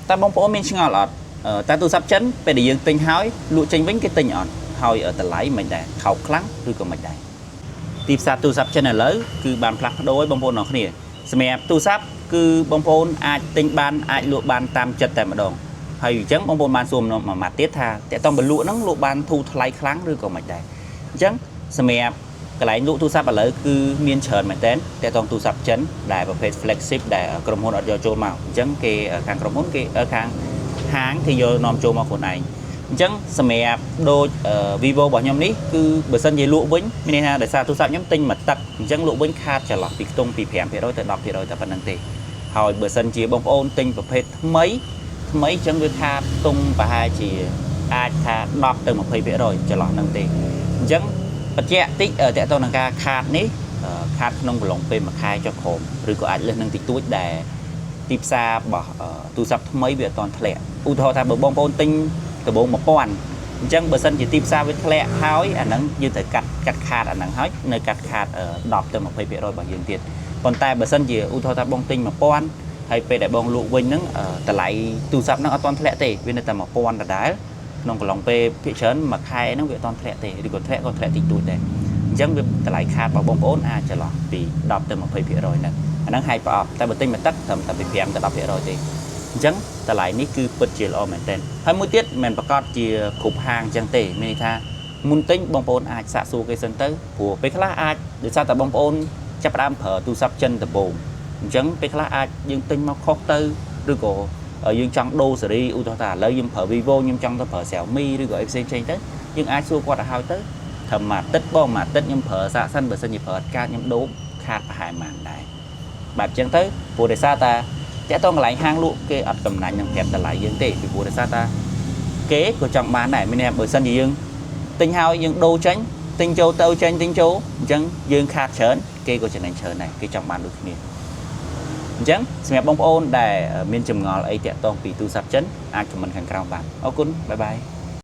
តើបងប្អូនមានឆ្ងល់អត់តើទូរស័ព្ទចិនពេលដែលយើងទិញហើយលក់ចេញវិញគេទិញអត់ហើយតម្លៃមិនដែរថោកខ្លាំងឬក៏មិនដែរទីផ្សារទូរស័ព្ទចិនឥឡូវគឺបានផ្លាស់ប្ដូរឲ្យបងប្អូនអរគ្នាសម្រាប់ទូរស័ព្ទគឺបងប្អូនអាចទិញបានអាចលក់បានតាមចិត្តតែម្ដងហើយអញ្ចឹងបងប្អូនបានសួរមួយម៉ាត់ទៀតថាតើតើបើលក់ហ្នឹងលក់បានធូរថ្លៃខ្លាំងឬក៏មិនដែរអញ្ចឹងសម្រាប់កន្លែងលក់ទូរស័ព្ទឥឡូវគឺមានច្រើនមែនតើតើតងទូរស័ព្ទចិនដែលប្រភេទ flagship ដែលក្រុមហ៊ុនអត់យកចូលមកអញ្ចឹងគេខាងក្រុមហ៊ុនគេខាងហាងគេយកនាំចូលមកខ្លួនឯងអញ្ចឹងសម្រាប់ដូច Vivo របស់ខ្ញុំនេះគឺបើសិនជាលក់វិញមានន័យថាដោយសារទូរស័ព្ទខ្ញុំទិញមួយទឹកអញ្ចឹងលក់វិញខាតចន្លោះពីខ្ទង់ពី5%ទៅ10%តែប៉ុណ្្នឹងទេហើយបើសិនជាបងប្អូនទិញប្រភេទថ្មីថ្មីអញ្ចឹងវាខាតខ្ទង់ប្រហែលជាអាចថា10ទៅ20%ចន្លោះហ្នឹងទេអញ្ចឹងបញ្ជាក់តិចតើតើនឹងការខាតនេះខាតក្នុងកំឡុងពេលមួយខែចុះក្រោមឬក៏អាចលើសនឹងតិចតួចដែលទីផ្សាររបស់ទូរស័ព្ទថ្មីវាអត់ទាន់ធ្លាក់ឧទាហរណ៍ថាបើបងប្អូនទិញដំបូង1000អញ្ចឹងបើសិនជាទីផ្សារវាធ្លាក់ហើយអាហ្នឹងយើងត្រូវកាត់កាត់ខាតអាហ្នឹងហើយនៅកាត់ខាត10ទៅ20%របស់យើងទៀតប៉ុន្តែបើសិនជាឧទាហរណ៍ថាបងទិញ1000ហើយពេលដែលបងលក់វិញហ្នឹងតម្លៃទូរស័ព្ទហ្នឹងអត់ទាន់ធ្លាក់ទេវានៅតែ1000ដដែលក្នុងកំឡុងពេលភាគច្រើនមួយខែហ្នឹងវាអត់ទាន់ធ្លាក់ទេឬក៏ធ្លាក់ក៏ធ្លាក់តិចតួចដែរអញ្ចឹងវាតម្លៃខាតរបស់បងប្អូនអាចចន្លោះពី10ទៅ20%ហ្នឹងអាហ្នឹងហាយប្រអប់តែបើទិញមួយទឹកត្រឹមតែពី5ទៅ10%ទេអញ្ចឹងតម្លៃនេះគឺពិតជាល្អមែនទែនហើយមួយទៀតមិនប្រកាសជាគ្រប់ហាងអញ្ចឹងទេមានន័យថាមុនទិញបងប្អូនអាចសាកសួរគេសិនទៅព្រោះពេលខ្លះអាចដោយសារតែបងប្អូនចាប់ផ្ដើមប្រើទូរស័ព្ទចិនដំបូងអញ្ចឹងពេលខ្លះអាចយើងទិញមកខុសទៅឬក៏យើងចង់ដូរស៊េរីឧទាហរណ៍ថាឥឡូវយើងប្រើ Vivo ខ្ញុំចង់ទៅប្រើ Xiaomi ឬក៏អីផ្សេងផ្សេងទៅយើងអាចសួរគាត់ឲ្យហើយទៅត្រឹមមួយអាទិត្យបងមួយអាទិត្យខ្ញុំប្រើសាកសិនបើសិនជាប្រើអត់កើតខ្ញុំដូរខាតប្រហែលប៉ុន្មានដែរបែបអញ្ចឹងទៅព្រោះដោយសារតាតាក់ទងកន្លែងហាងលក់គេអត់កំណាញ់នឹងប្រាប់តម្លៃយើងទេពីព្រោះដោយសារតាគេក៏ចង់បានដែរមានន័យថាបើសិនជាយើងទិញហើយយើងដូរចេញទិញចូលទៅចេញទិញចូលអញ្ចឹងយើងខាតច្រើនគេក៏ចំណេញច្រើនដែរគេចង់បានដូចគ្នាអញ្ចឹងសម្រាប់បងប្អូនដែលមានចម្ងល់អីតាក់ទងពីទូរស័ព្ទចិនអាច comment ខាងក្រោមបានអរគុណ bye bye.